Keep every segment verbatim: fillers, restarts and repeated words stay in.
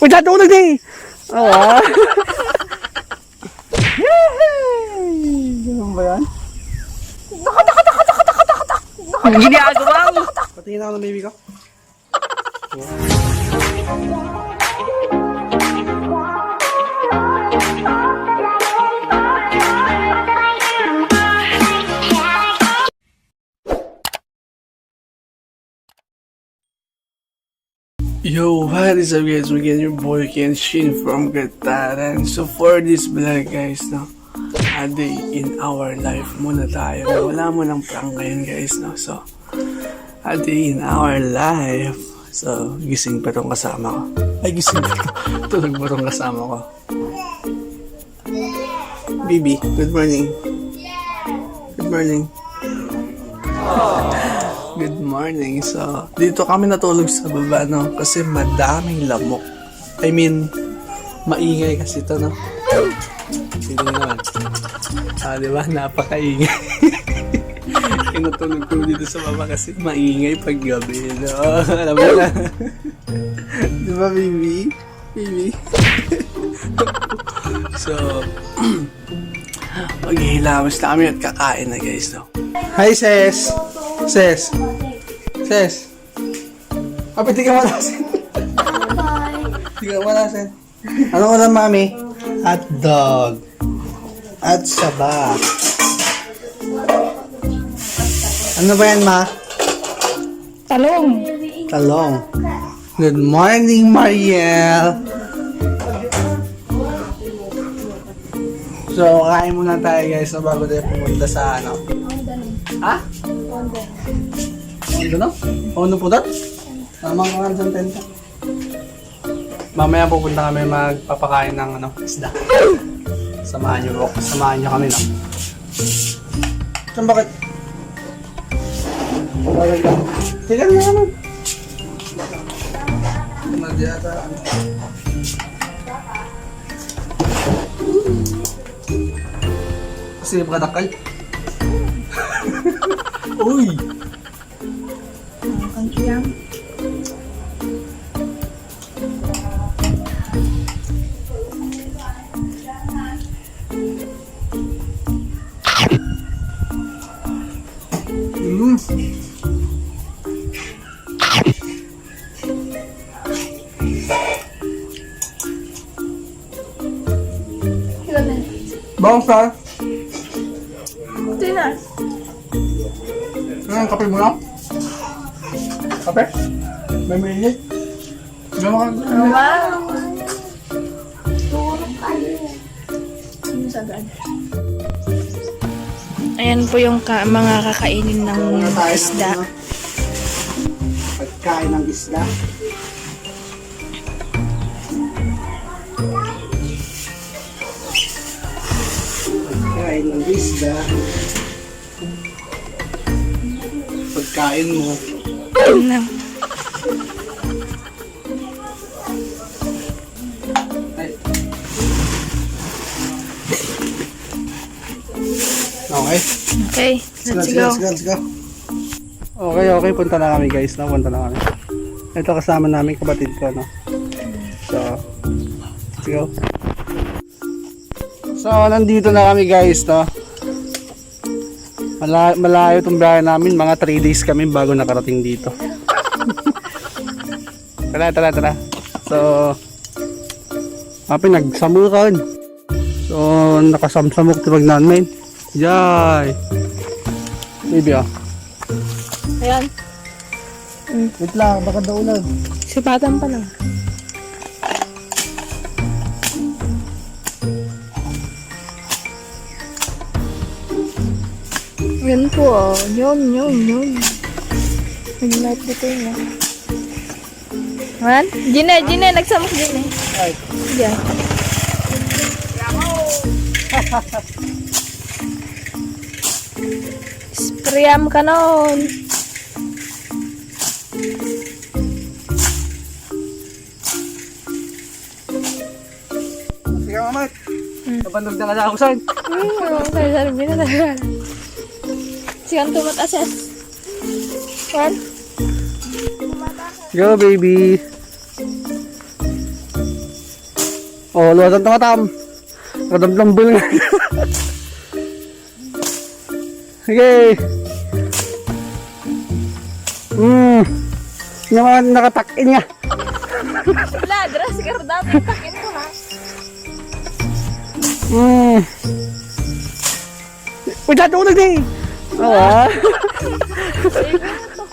Nagdadunag ni! Awa! Yehey! Ganun ba yan? Daka, daka, daka, daka, daka, daka, daka! Ang ginagawa mo! Patingin ako ng baby ko. Yo, what is up, guys? Again, your boy Ken Shin from Kataran. So for this vlog, guys, no, a day in our life muna tayo. Wala munang prank ngayon, guys, no. So a day in our life. So gising pa tong kasama ko. Ay, gising pa to. Tulog pa tong kasama ko. Bibi, good morning. Good morning. Good morning. So, dito kami natulog sa baba, no? Kasi madaming lamok. I mean, maingay kasi ito, no? Sino naman? Ah, di ba? Napakaingay. Kinatulog ko dito sa baba kasi maingay pag gabi, no? Alam mo na. Di ba, baby? Baby. So, maghihilamos na kami at kakain na, guys, no? Hi, sis! Sis! Sis! Ah, pwede ka malasin. Pwede ka malasin. Anong ulam, mami? Hotdog. At saba. Ano ba yan, ma? Talong. Talong. Good morning, Mariel. So, kain muna tayo, guys, no, bago tayo pumunta sa, ano. Ha? Ano, no? Ano po, Dad? Tamang mga dyan, tenta. Mamaya pupunta kami magpapakain ng, ano, isda. Samahan niyo po. Samahan niyo kami, no? Saan, bakit? Bakit ka? Sige na naman. Hindi yata, ano. Kasi pagkadakal. Uy! Ang kiyang. Mm. Bawang sa? Ito na. Ano yung kape mo na? Kape? May mainit? Ano ka? Wow! Ano sagad? Ayan po yung ka- mga kakainin ng isda. Pagkain ng isda. Pagkain ng isda. Pagkain mo. Ano? Ay. Okay. Okay, let's go. Let's go, let's go, let's go. Okay, okay, punta na kami, guys, no? Punta na kami. Ito kasama namin, kapatid ko, no? So, let's go. So, nandito na kami, guys, no? Mala- malayo itong biyahe namin, mga three days kami bago nakarating dito. Tara, tara, tara. So, apay, nagsamukan. So, nakasamsamok ti magnanmin. Jay. Baby, ah. Ayan. Mm. Wait lang, baka daw ulan. Sipatan pa lang. Yan po, oh. Yun, yun, yun. Nag-night dito yun, oh. Man? Gine, Gine, nagsamok Gine. Ay. Diyan. Sprayam kanon. Sige, Mamat. Hmm. Nabannog na nga sa usan. Hmm, oo, kaya sabi na talaga. Siya ang tumatas yan. One. Go, baby. Oh, luwasan ta matam. Kadamdambel nga. Sige. Hmm. Naman nakatakin nga. Wala, dress ka dati. Takin ko na. Hmm. Uy, dati ulit eh. Awa. Sige na to.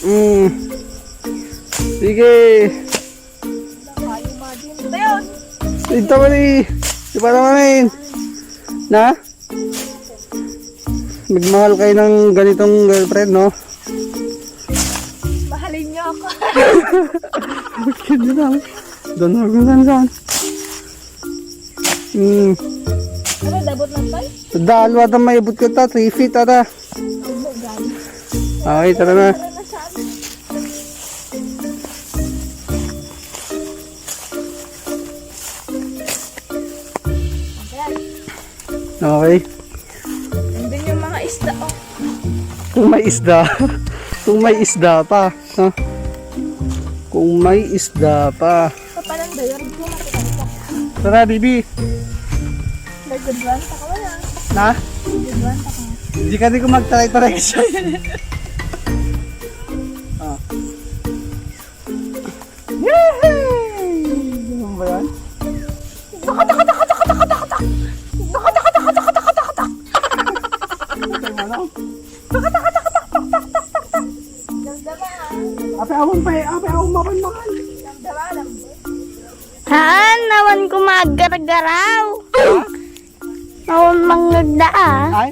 Mm. Sige. Ayun. Ito man eh. Di ba naman eh? Na? Magmahal kayo ng ganitong girlfriend, no? Mahalin niyo ako. Bakit na lang? Doon ako lang saan. Hmm. Ano, dabot lang tayo? Dalo ata may abot ka ta, three feet ata. Ano, gani? Okay, tara na. Tara na sa amin. Ayan. Okay. Nandun yung mga isda, oh. Kung may isda. Kung may isda pa. Ha? Kung may isda pa. Kapalan ba yun? Hindi ko makikita. Tara, bibi. Nagdudwan pa ka wala. Na? Nagdudwan pa ka. Hindi ka di ko magtaray-taray siya. Ah. Yehey! Ganun ba yan? Ano? Ape, awan pa eh. Ape, awan mapan-mapan. Haan, awan ko magargaraw. Awan mangagda, ah. Ay?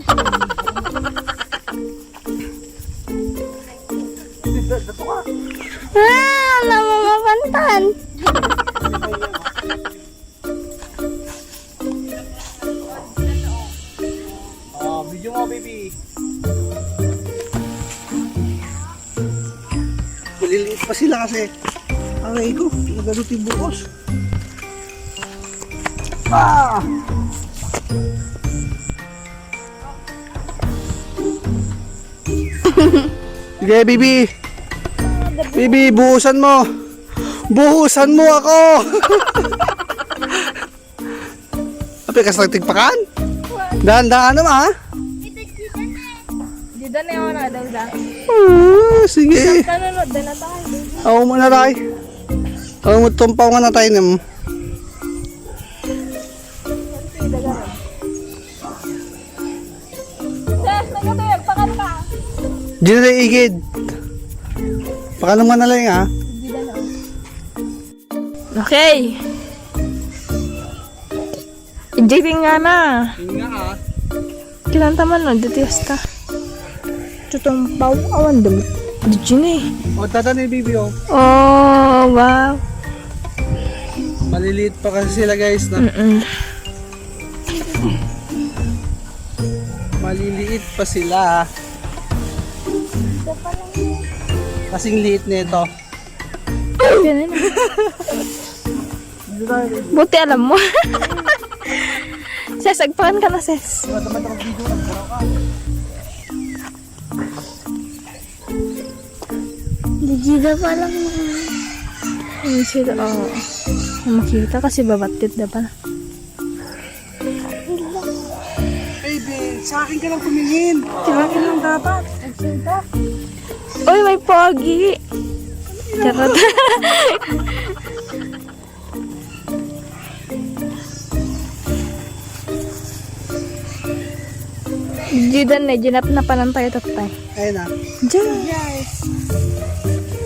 Dito, dito ka. Ah, namangapantan. Oh, video mo, baby. Maliliit pa sila kasi. Aray ko, nagaluti bukas. Ah! Sige, baby. Baby, buhusan mo. Buhusan mo ako. Ape, kas nagtigpakan? Dahan-dahan naman, ha? Di da na yun, ah, daw da. Ah, sige. Sa tanunod, da na tayo, baby. Oo, muna tayo. Oo, magtumpaw nga na tayo, nem. Ses, nagkatuyag, pakan ka. Di na tayo igid. Pakan naman na lang, ha? Di da na. Okay. Ijay nga na. Yun nga, ah. Kinanta man, no? Dati hasta. Tutumpaw. Awan damo. Di jini. O, tata ni baby, oh. Oh, wow. Maliliit pa kasi sila, guys, na. Mm-mm. Maliliit pa sila. Kasing liit nito. Ganun. Buti alam mo. Ses, agpakan ka na, ses. Digida pa lang. Ang sila, oh. Makita kasi babattit na pala. Baby, sa akin ka lang tumingin. Sa akin lang dapat. Uy, may pogi. Charot. Didan na, ginap na panantay tatay. Ayun na. Diyan. Yes.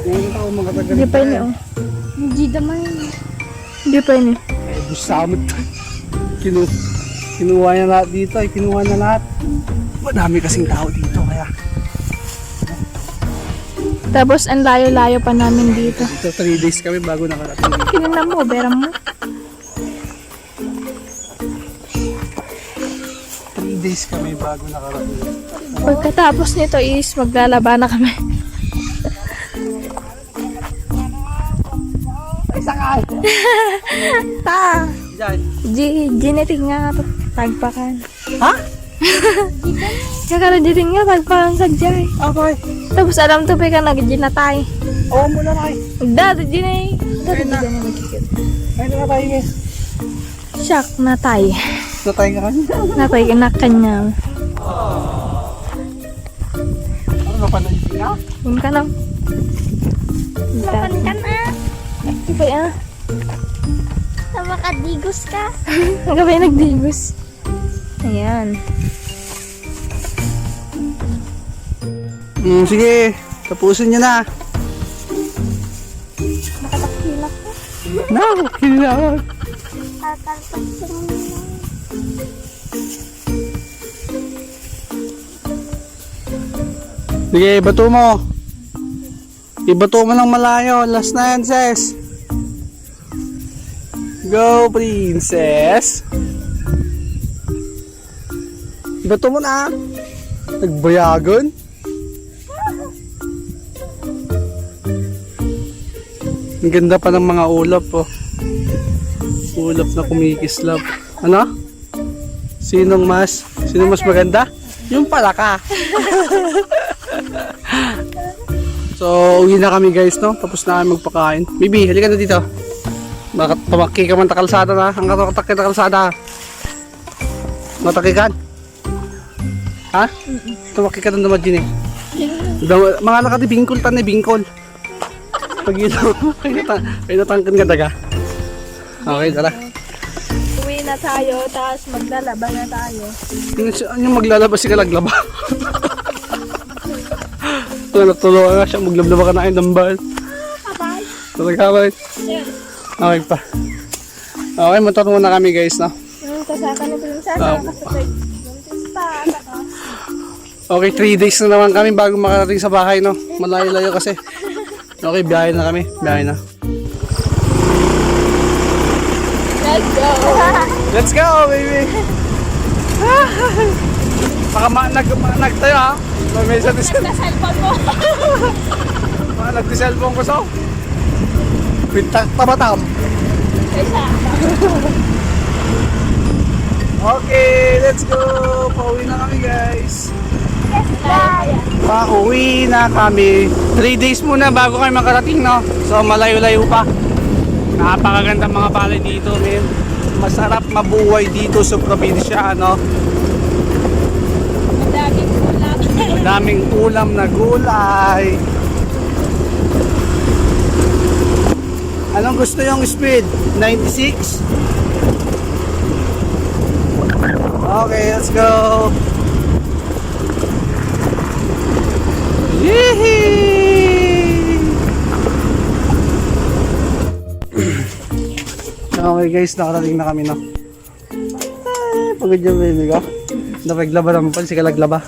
Ngayon pa ako makatagal. Di pa ini, oh. Hindi naman. Hindi pa ini. Eh, busamot. Kinu kinuha niya lahat dito, eh. Kinuha niya lahat. Madami kasing tao dito, kaya. Tapos, ang layo-layo pa namin dito. Dito, three days kami bago nakarating. Kinunam mo, beram mo. Three days kami bago nakarating. Pagkatapos nito is maglalaba na kami. Isa ka! Ta! Diyan. G, giniting nga to. Tagpakan. Ha? Kakala giniting nga, tagpakan ka, Jai. Ah, bakit? Tapos alam to, peka nag-ginatay. Oo, muna na, ay. Dati din, eh. Dati din, eh, nagkikit. Ay, na tayo, eh. Siak, natay. Natay nga kanya. Natay na kanya. Ano na pala yun, ha? Yun ka lang. Laban ka na. Iba, ah. Sa makadigos ka. Ang gabi nagdigos. Ayan. Mm, sige, tapusin niyo na. Nakatakilak ko. Nakakilak. Tatalpak ko muna. Sige, bato mo. Ibato mo ng malayo. Last na yan, sis. Go, princess. Ibato mo na. Nagbayagan. Ang ganda pa ng mga ulap, oh. Ulap na kumikislap. Ano? Sinong mas, sinong mas maganda? Yung pala ka. So, uwi na kami, guys, no? Tapos na kami magpakain. Bibi, halika na dito. Baka tumakki ka man ta kalsada na. Ang katatakki ta kalsada. Matakikan? Ha? Tumakki ka doon naman din eh. Daw, mga lakad ni Bingkol, tan ni Bingkol. Pag yun, kayo na ta-, kayo na tangkan ka daga. Okay, tara. Uwi na tayo, tapos maglalaba na tayo. Yung, yung maglalaba, sige, naglaba. Wala, tulungan nga siya, maglablaba ka na kayong dambal. Abay. Talaga, abay. Yan. Okay pa. Okay, motor muna kami, guys, no? Yung kasaka ni Princess, Ah. ang kasabay. Buntis pa, saka Okay, three days na naman kami bago makarating sa bahay, no? Malayo-layo kasi. Okay, biyahe na kami. Biyahe na. Let's go! Let's go, baby! Baka ma-, nag-, ma-, nagtayo, ha? May isa, isa. Sa cellphone mo. Baka nagdi-cellphone ko, so. Pintak tabatam. Isa. Okay, let's go! Pauwi na kami, guys. Yes, bye. Pauwi na kami. Three days muna bago kami makarating, no? So, malayo-layo pa. Napakaganda mga balay dito, men. Masarap mabuhay dito sa probinsya, ano? Madaming ulam. Madaming ulam na gulay. Anong gusto yung speed? Ninety-six? Okay, let's go. Yee! Okay guys, nakarating na kami, no? Ay, pagod yung baby ko. Dapat laba naman pa, sige, naglaba.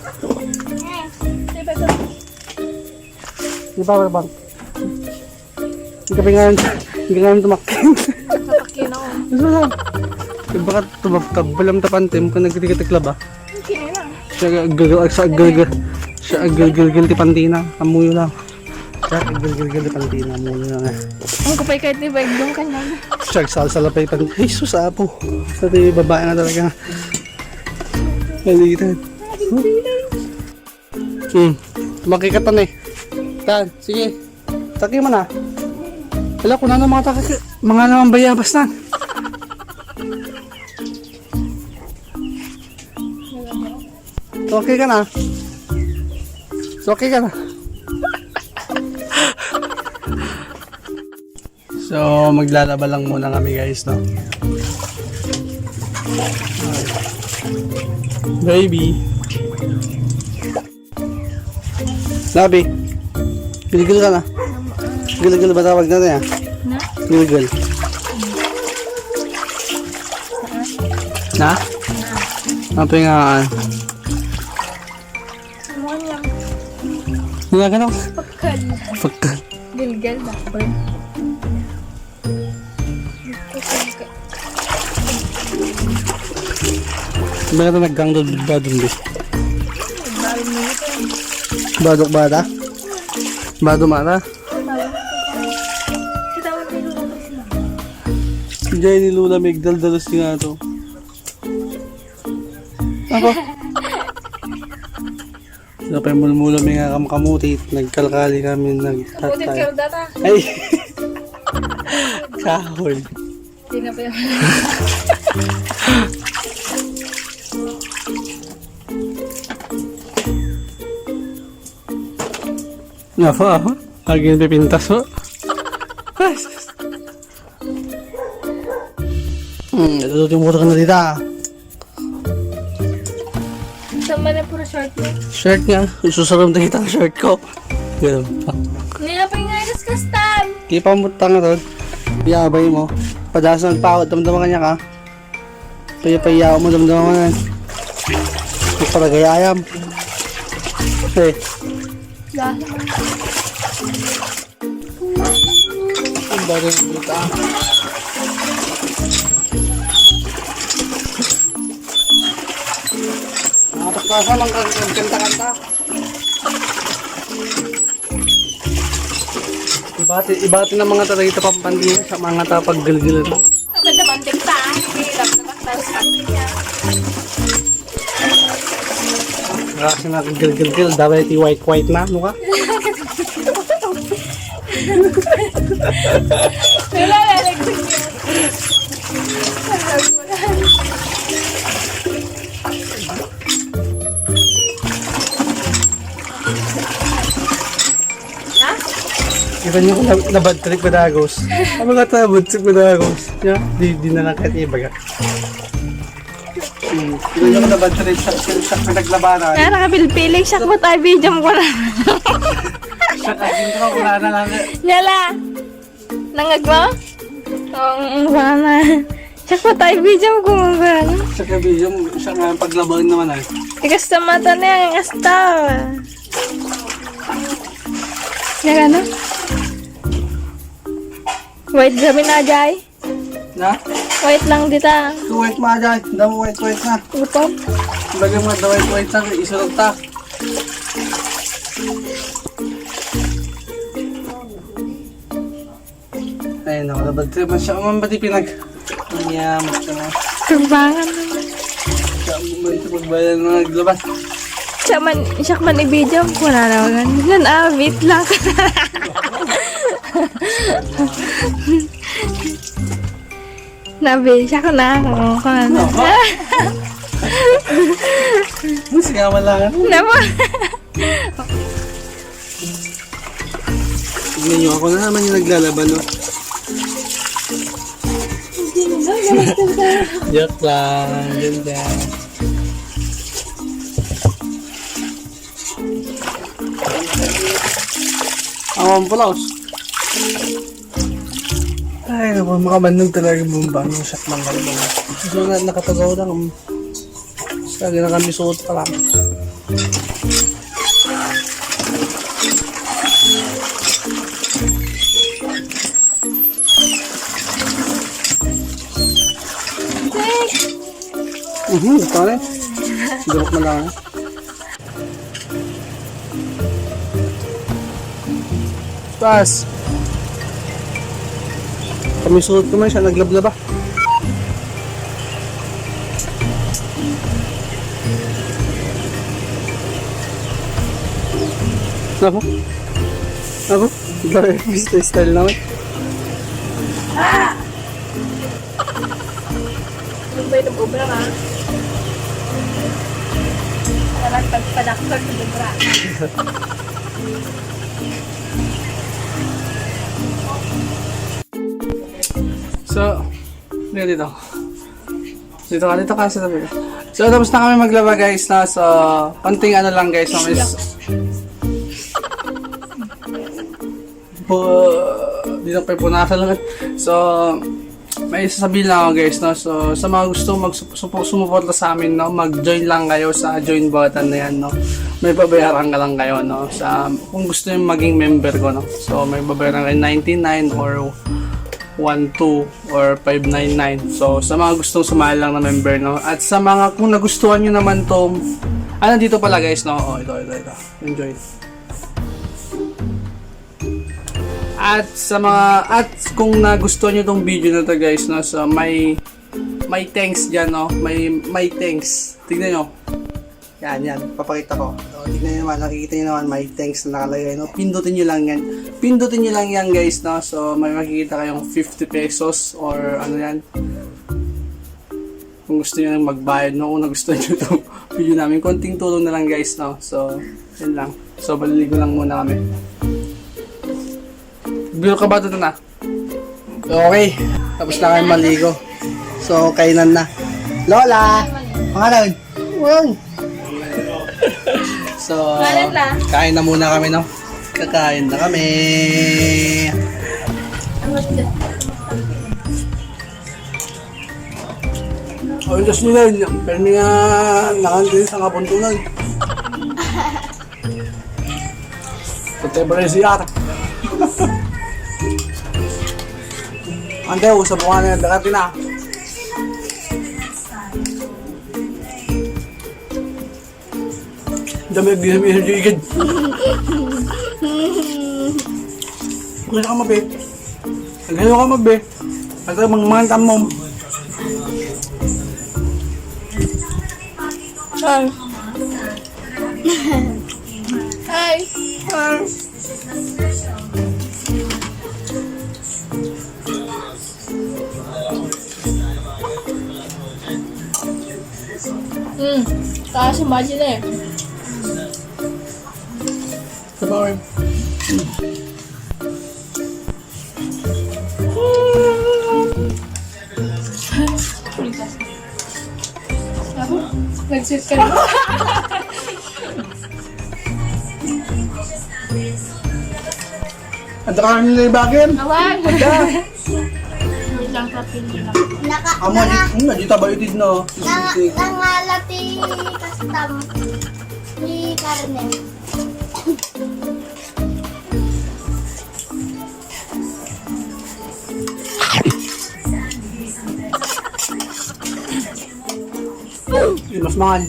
Di ba, bang? Hindi kami ngayon, hindi ngayon tumakkin. Tumakkin ako. Gusto lang. Baka tumabtab, balam tapantem, kung nagtitikitik laba. Okay na lang. Siya gagawag, siya gagawag, siya gagawag ti pantina, amuyo lang. Siya gagawag ti pantina, amuyo lang, eh. Ang kupay kahit ni Baigdong ka na. Siya salsala pa yung pantina. Jesus, apo. Sa ti babae na talaga. Malitan. Hmm. Makikita na eh. Tan, sige. Taki mo na. Wala ko na ng mga taki. Mga naman bayabas na. Okay ka na. Okay ka na. So, maglalaba lang muna kami, guys, no? Baby. Nabi. Gilgil ka na. Gilgil ba tawag na niya? Na? Gilgil. Na? Apa nga? Ano yan? Nga ka, no? Pagkal. Pagkal. Gilgal na. Bakit nagkang doon ba doon, be? Badok bata? Bado mata? Diyan ni Lola, may daldal si nga to. Ako. Napay mulmulo mi nga kamkamutit, nagkalkali kami, nagtatay. Kamutit kayo data. Ay! Kahoy. Hindi na pa yun. Napa, ah? Agin pipintas mo? Ay, sus. Hmm, ito, timura ka na dita. Saan man ang puro short mo? Shirt nga. Isusaram na kita ang shirt ko. Ganun pa. Ngayon pa nga ilas kastan. Di pa mo tanga, Rod. Yabay mo. Padasa ng pawat, damdaman ka niya ka. Paya-paya mo, damdaman ka na. Paragay ayam. Eh. Dahil. Ang bagay ng balita. Mga paspasa, mang kanta-kanta. Ibati, ibati ng mga taga dito Pampanga sa mga tapaggalgalan mo. Ang ganda man din pa. Hirap na ba tayo sa pamilya? Kasi na gilgil-gil, dapat ti white-white na, ano ka? Wala na, nagsigil. Ha? Kita niyo kung na, na-bad trip ko dagos. Ano nga ta, bad trip ko dagos? Ya, di, di na lang kahit ibaga. Hmm. Kita niyo kung na-bad trip sa, sa, sa pinaglabanan. Kaya nakapilpiling, siya ko tayo, video mo ko na. Siya kasi ko, wala na lang. Nyala. Nangag mo? Oo, ang sana. Siya ko tayo, video mo ko, wala na. Siya ka video mo, siya nga paglaban naman ay. Tigas sa mata niya, ang asta. Yan, ano? White kami na, Jai. Na? White lang dita. Two white mo, Jai. Damo white, white na. Upam. Lagyan mo daw white, white na. Isurog ta. Ay, naku, nabad trip man siya. Ang pati pinag-, niya, mas ka na. Turbangan naman. Siya, ang bumalik sa pagbayan na naglabas. Siya man, siya man i-video, wala na, wala na. Yan, ah, wait lang. Nabi, siya ko na, ako ko na. Ano? Mas nga wala ka. Naman. Tingnan niyo, ako na naman yung naglalaban, no? Joke lang, ganda. Ang pulos. Ay, naku, makabannog talaga yung bumba. Ang sakit ng kalibang. So, na, nakatagaw lang. Lagi na kami suot pa lang. Mhm, pare. Durok na lang. Taas. Kami suot ko man siya, naglablaba. Ako? Ako? Gusto style naman. Ano ba itong obra, ha? Parang pagpadaktor ng obra. So, dito, dito. Dito ka, dito ka sa tabi ko. So, tapos na kami maglaba, guys, na. So, konting ano lang, guys, no, is, po-, di na pa yung punasan lang. So, may sasabihin lang ako, guys, no? So, sa mga gusto mag-, supo-, sumuporta sa amin, no? Mag-join lang kayo sa join button na yan, no? May babayaran ka lang kayo, no? Sa, kung gusto yung maging member ko, no? So, may babayaran kayo ninety-nine or one two or five nine nine. So, sa mga gustong sumali lang na member, no? At sa mga, kung nagustuhan nyo naman tong, ah, nandito pala, guys, no? Oh, ito, ito, ito. Enjoy. At sa mga, at kung nagustuhan nyo tong video na to, guys, no, so may, may thanks dyan, no? May, may thanks. Tignan nyo. Yan, yan. Papakita ko. So, tignan nyo naman, nakikita nyo naman, may thanks na nakalagay, no? Pindutin nyo lang yan. Pindutin nyo lang yan, guys, no? So, may makikita kayong fifty pesos or ano yan. Kung gusto nyo nang magbayad, no? Kung nagustuhan nyo itong video namin, konting tulong na lang, guys, no? So, yun lang. So, maliligo lang muna kami. Bilo ka ba ito na? Okay. Tapos na kayo maligo. So, kainan na. Lola! Pangalan? Wow! So, Pangalan lang. Kain na muna kami, no? Kakain na kami. Oh, just nila yun. Pero nga, nakandun sa kapuntunan. Pati ba rin siya? Ante, usap mo nga na yung dagati na. Dami ang gisip-isip yung ikid. Kung ka mabe, naghayo ka mabe, at ang mga tamom. Ay. Ay. Ay. Hmm. Taas yung budget eh. Sabawin. Nag-sweet ka na. Ang dami nila ibagin. Awag. Wait lang, kapin lang. Naka, Amo, nanga, di, hmm, di tabayo, di na. Nanga, nangalati custom ni Carmen. Mas mahal.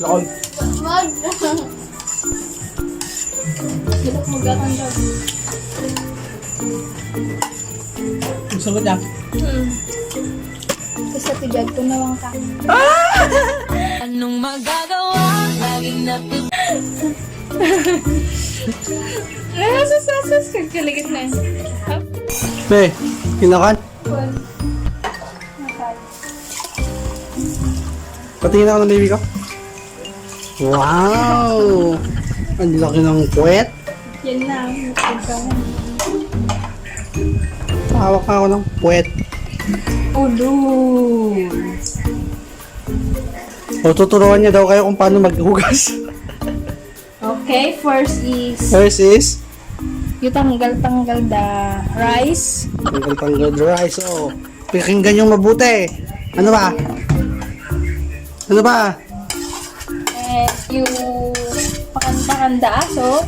Lakon. Wag. Dapat magkakanta. Ang sagot niya. Hmm. Basta ti Jad, kung nawang ka. Anong magagawa? Laging napi- Ay, asus, asus, kagkaligit na yun. Be, kinakan? Patingin ako ng baby ko. Wow! Ang laki ng puwet. Yan na, ang pagkain. Hawak ako ng puwet. Ulo. O, tuturuan niya daw kayo kung paano maghugas. Okay, first is First is? You tanggal-tanggal the rice. Tanggal-tanggal the rice, oh. Pakinggan yung mabuti. Ano ba? Ano ba? And you pakan-pakan the aso.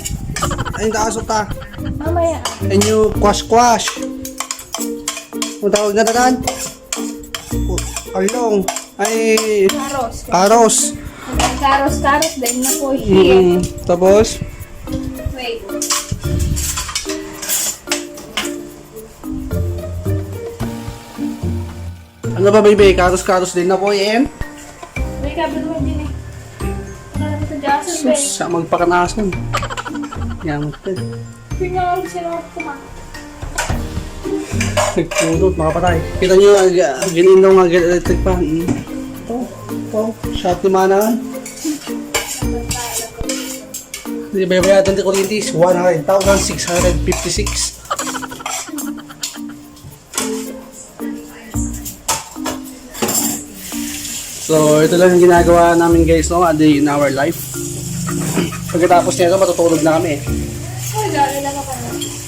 Ay, the aso ta. Mamaya. And you quash-quash. Ang tawag na tatan? Oh, arlong. Ay, Karos. Karos. Karos, karos, then na po here. Mm, tapos? Wait. Ano ba, baby? Karos-karos din na po, eh. May kabel mo din, eh. Wala na ito dyan, Sus, babe. Sa magpakanasan. Yan, Pinawag sila kumain. Nagpudot, mga patay. Kita nyo, ag-, ag-, gininom nga electric fan. Mm. Ito, ito, shot ni Mana. Di ba, bayatan ti kuryente is one hundred thousand six hundred fifty-six. So, ito lang yung ginagawa namin, guys, no? A day in our life. Pagkatapos nito, matutulog na kami.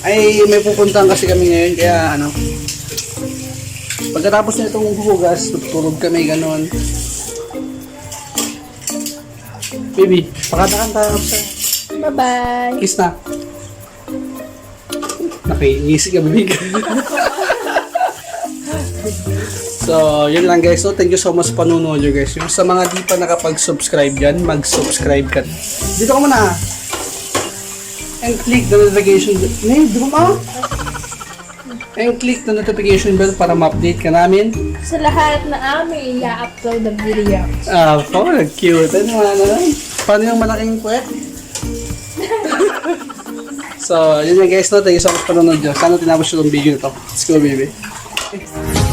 Ay, may pupuntahan kasi kami ngayon, kaya ano. Pagkatapos nitong hugas, tutulog kami, ganun. Baby, pakatakan tayo sa Bye-bye. Kiss na. Nakingisi ka, bibig. So, yun lang, guys. So, thank you so much sa panunood nyo, guys. Yung sa mga di pa nakapag-subscribe dyan, mag-subscribe ka. Dito ka muna. And click the notification bell. Nay, di ba, ma? And click the notification bell para ma-update ka namin. Sa lahat na aming i-upload na video. Ah, oh, cute. Ano nga naman? Paano yung malaking puwet? So, yun yan guys, no? Thank you so much sa panonood nyo. Sana tinapos nyo itong video na to. Let's go, baby.